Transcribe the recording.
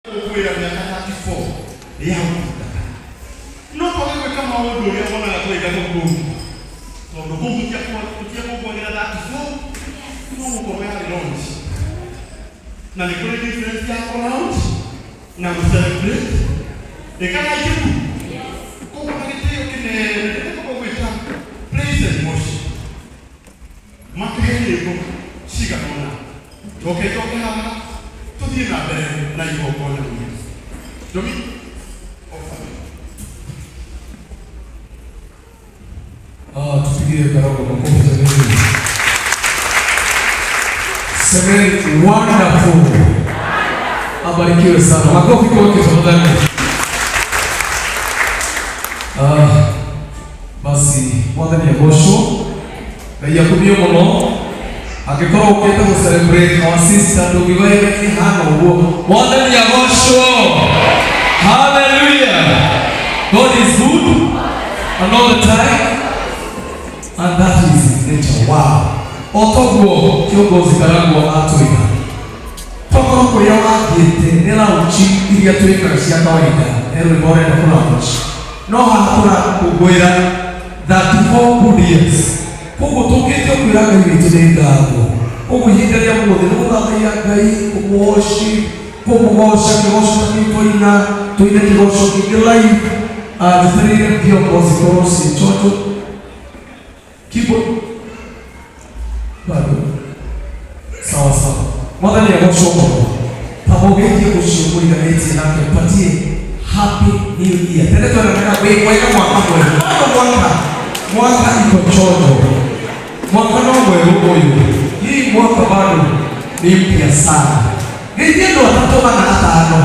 Gũkuĩra mĩaka 34 ya ũtungata. No twage gwĩka maũndũ ũrĩa wonaga twĩka kũu kũngĩ. Tondũ kũu tũtiakũngũagĩra 34, no gũkorwo yarĩ launch. Na nĩ kũrĩ difference ya kũ launch na gũ celebrate. Ĩkaga ikiku. Koguo na gĩtĩo kĩnene ndĩrenda gwĩta praise and worship. Matũhe nyĩmbo cigana ũna. Njoke njoke haha tũthiĩ na mbere na igongona rĩu. Ndomi over. Ah, tupigie Karoko makofi jameni. Semeni wonderful. Abarikiwe sana. Makofi kwake tafadhali. Ah, basi Mwathani agocwo. Ngai akumio mũno. Angĩkorwo ũkĩte gũ celebrate our sister ndũngiuga ĩhana ũguo. Mwathani agocwo. Hallelujah. God is good and all the time, and that is his nature. Wow. O toguo kiongozi Karangwa atwĩra, tokorwo kũrĩa wathiĩte nĩ launch iria twĩkaga cia kawaida, he rwĩmbo ũrenda kũ launch, no haha tũrakũngũĩra 34 good years. Koguo tũkĩte o kwĩra Ngai witũ nĩ ngatho. Koguo ihinda rĩa mũthĩ nĩ gũthathaiya Ngai, kũmũoci, kũmũgoca kĩgoco ta kĩu twaina, tũine kĩgoco kĩngĩ live. Ah, njetereire viongozi korwo ciĩ chonjo keyboard bado sawa sawa. Mwathani agocwo mũno. Ta mũgeithie ũcio mũriganĩtie nake, mpatie happy new year. Tene tweranaga wĩ mwega, mwaka mwerũ. Bado mwaka mwaka iko chonjo, mwaka no mwerũ ũyũ, hii mwaka bado ni mpya sana. Geithie andũ atatũ, ana, atano.